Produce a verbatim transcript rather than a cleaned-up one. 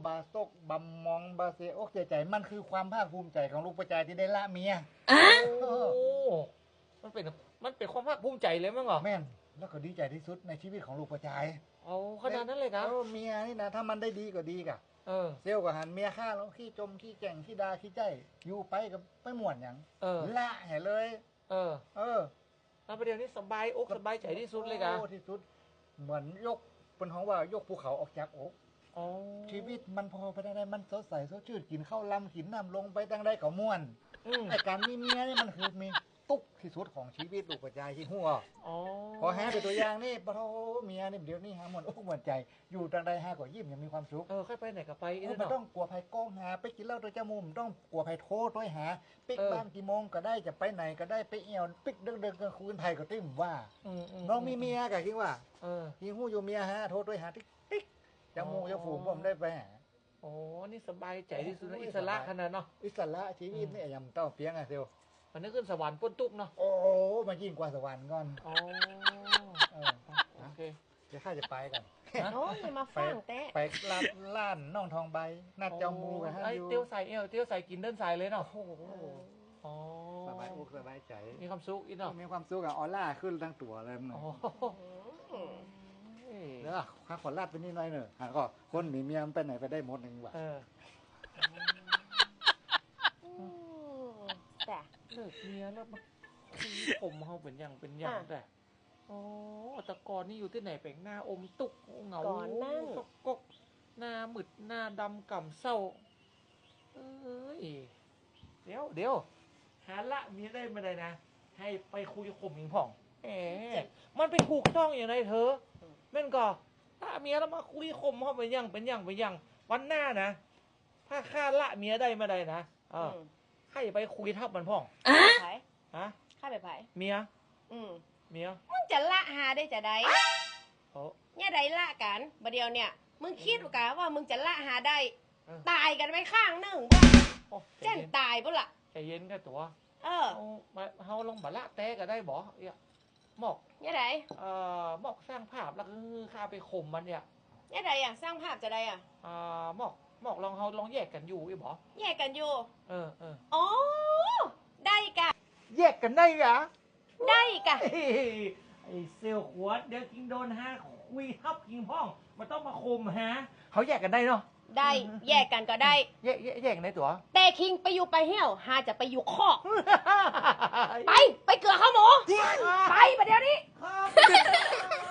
บ่าซกบ่าหมอง บ่าเสียอกเสียใจ๋ มันคือความภาคภูมิใจ๋ของลูกป้อจายตี้ได้ละเมีย โอ้ มันเป๋น มันเป๋นความภาคภูมิใจ๋เลยมั้งเหรอ แม่น แล้วก็ดีใจ๋ตี้สุดในจีวิตของลูกป้อจาย เอาขนาดนั้นเลยกะ เออ เมียนี่นะ ถ้ามันได้ดีก็ดีกะ เออ เซลล์ก็หันเมียข้าแล้ว ขี้จม ขี้แก่ง ขี้ด่า ขี้ใจ๊ อยู่ไปก็ไปม่วนหยัง เออ ละแหมเลย เออ เออ แล้วประเดี๋ยวนี้สบายอกสบายใจ๋ตี้สุดเลยกะ โอ้ ตี้สุด เหมือนยก เปิ้นฮ้องว่ายกภูเขาออกจากอก อ๋อ จีวิตมันผ่อไปตางใดมันสดใสสดจื้น กิ๋นข้าวลำกิ๋นน้ำลงไปตางใดก็ม่วน อืม ไอ้ก๋านมีเมียนี่มันคือมีตุ๊กข์ตี้สุดของจีวิตลูกป้อจาย ตี้ฮู้ อ๋อ ขอหาเป๋นตั๋วอย่างนี่ ปะโถ เมียนี่เดี๋ยวนี้หาม่วนอกม่วนใจ๋ อยู่ตางใดหาก็ยิ้มอย่างมีความสุข เออ ใค่ไปไหนก็ไป เออ บ่ต้องกั๋วใผก้องหา ไปกิ๋นเหล้าตวยจาหมู่ บ่ต้องกั๋วใผโทรตวยหา ปิ๊ก เออ บ้านกี่โมงก็ได้ จะไปไหนก็ได้ ไปเอี่ยวปิ๊กเดิกๆ ก๋างคืน ใผก็ตี้บ่ว่า อืมๆๆ น้องมีเมียกะ คิดว่า เออ ตี้ฮู้อยู่เมียหาโทรตวยหาติ๊กๆ จาหมู่ อ๋อ จาฝูง บ่ได้ไปหา โอ้ นี่สบายใจ๋ตี้สุดนะ โอ้ อิสระขนาดเนาะ อิสระ จีวิตนี่ อืม ยังเต้าเปียงอะเซลล์ มันนึกขึ้นสวรรค์ป๊นตุ๊กข์เนาะ โอ้ มันยิ่งกว่าสวรรค์ก่อน อ๋อ เออ โอเค เดี๋ยวข้าจะไปก่อน ฮะ โอ้ย อย่ามาฟังแต๊ ไป ไปร้าน ร้านน้องทองใบ นัดจาหมู่กั๋นหั้นอยู่ เตียวสายเอี่ยว เตียวสายกิ๋นเดินสายเลยเนาะ โอ้โห เออ อ๋อ สบายอกสบายใจ๋ มีความสุขอีกเนาะ มีความสุขอะ ออร่าขึ้นตางตั๋วเลยมึง อ๋อ อืม เอ้ย เดี๋ยวข้าขอลาดไปนี่หน่อยเน่อ หาก็คนมีเมียมันไปไหนไปได้หมดนี่หว่า เออ อืม จ้ะ เลิกเมียแล้วมาคุยข่มเฮาเป๋นอย่างเป๋นอย่าง อ่ะ แต๊ โอ้ แต่ก่อนนี่อยู่ตี้ไหนแป๋งหน้าอมตุ๊กข์เหงา ก่อนนั้น ซกก๊ก หน้ามืดหน้าดำก่ำเศร้า เอ้ย เดี๋ยว เดี๋ยว หาละเมียได้เมื่อใดนะ หื้อไปคุยข่มหญิงผ่อง แหม มันไปถูกต้องอย่างใดเธอ อืม แม่นก่อ ละเมียแล้วมาคุยข่มเฮาเป๋นอย่าง เป๋นอย่าง เป๋นอย่าง วันหน้านะ ถ้าข้าละเมียได้เมื่อใดนะ เออ อืม ข้าจะไปคุยทับมันพ่อง ใผ ฮะ ข้าเป๋นใผ เมีย อืม เมีย มึงจะละหาได้จาใด โอ้ เนี่ยใดละกั๋น บ่าเดี่ยวเนี่ย มึงคิดดูก่อว่ามึงจะละหาได้ เออ ต๋ายกั๋นไปข้างนึ่ง โอ้ เจ้นต๋ายปุ๊นละ ใจ๋เย็นก่อตั๋ว เออ เอา มา เฮาลองบ่ละแต๊ก็ได้บ่ เอี้ย หมอก เนี่ยใด เอ่อ หมอกสร้างภาพแล้วก็คือข้าไปข่มมันเนี่ย เนี่ยใดอะ สร้างภาพจาใดอะ อ่า หมอก หมอกลอง เฮาลองแยกกั๋นอยู่อี้บ่ แยกกั๋นอยู่ เออ เออ อ๋อ ได้ก่ะ แยกกั๋นได้ก่ะ ได้ก่ะ ไอ้เสี่ยวขวด เดี๋ยวคิงโดนหาคุยทับคิงพ่อง บ่ต้องมาข่มหา เฮาแยกกั๋นได้เนาะ ได้ แยกกั๋นก็ได้ แยก แยก แยกกั๋นได้ตั๋ว แต่คิงไปอยู่ไปเหี่ยว หาจะไปอยู่คอก ไป ไปเกือข้าวหมู ไปบ่าเดี่ยวนี้ ครับ